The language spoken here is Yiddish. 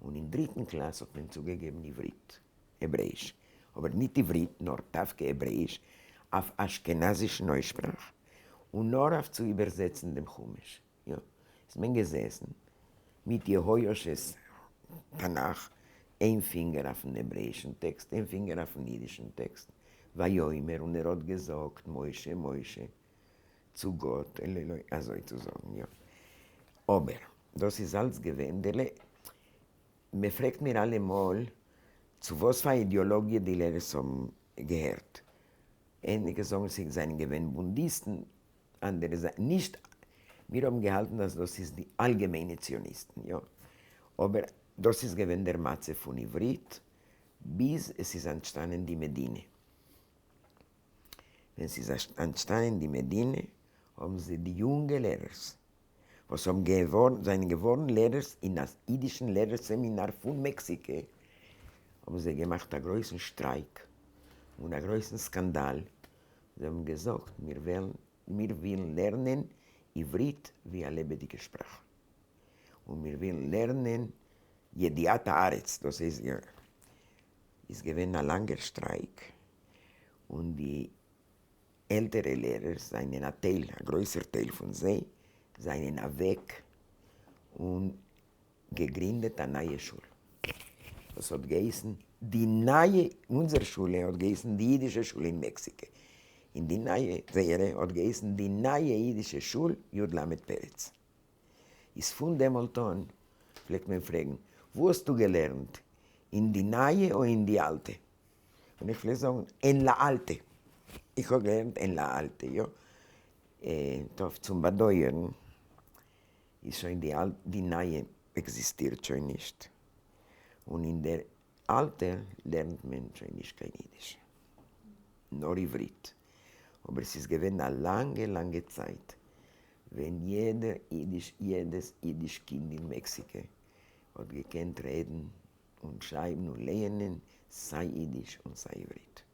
און אין דריטן קלאס האט מען צוגעגעבן עברית, העברעיש, אבער ניט עברית נאר דווקא העברעיש אויף אשכנזישן אויסשפראך, און נאר אויף צו איבערזעצן דעם חומש. יא, איז מען געזעסן מיט יהואש'ס תנך, איין פינגער אויפן העברעישן טעקסט, איין פינגער אויפן אידישן טעקסט, ויאמר, און ער האט געזאגט, משה, משה, צו גאט, אל אלוהי, אזוי צו זאגן, יא. אבער, דאס איז אלץ געווען די ל. מען פרעגט מיר אלעמאל צו וואס פאר אידעאלאגיע די לערערס האבן געהערט. אייניגע זאגן זיי זענען געווען בונדיסטן, אנדערע זענען נישט. מיר האבן געהאלטן אז דאס איז די אלגעמיינע ציוניסטן, יא. אבער דאס איז געווען דער מצב פון עברית ביז עס איז אנטשטאנען די מדינה. ווען ס'איז אנטשטאנען די מדינה האבן זיי די יונגע לערערס וואס האבן געווארן זענען געווארן לערערס אין א אידישן לערער סעמינאר פון מעקסיקע האבן זיי געמאכט א גרויסן שטרייק און א גרויסן סקאנדאל, זיי האבן געזאגט מיר וועלן מיר ווילן לערנען עברית ווי א לעבעדיגע שפראך און מיר ווילן לערנען ידיעת הארץ דאס איז איז געווען א לאנגער שטרייק און די עלטערע לערערס זענען א טייל, א גרויסער טייל פון זיי, זענען אוועק און געגרינדעט א נייע שול וואס האט געהייסן די נייע, אונזער שולע האט געהייסן די אידישע שולע אין מעקסיקע, און די נייע זייערע האט געהייסן די נייע אידישע שול י ל פרץ. איז פון דעמאלט אן פלעגט מען פרעגן, וואו האסטו געלערנט, אין די נייע או אין די אלטע? און איך פלעג זאגן, אין la אלטע. איך האב געלערנט אין la אלטע, יא. טוב, צום באדויערן איז שוין די אלטע, די נייע עקזיסטירט שוין נישט, און אין דער אלטער לערנט מען שוין נישט קיין אידיש, נאר עברית. אבער ס'איז געווען א לאנגע לאנגע צייט ווען יעדער אידיש, יעדעס אידיש קינד אין מעקסיקע האט געקענט רעדן און שרייבן און לייענען סיי אידיש און סיי עברית.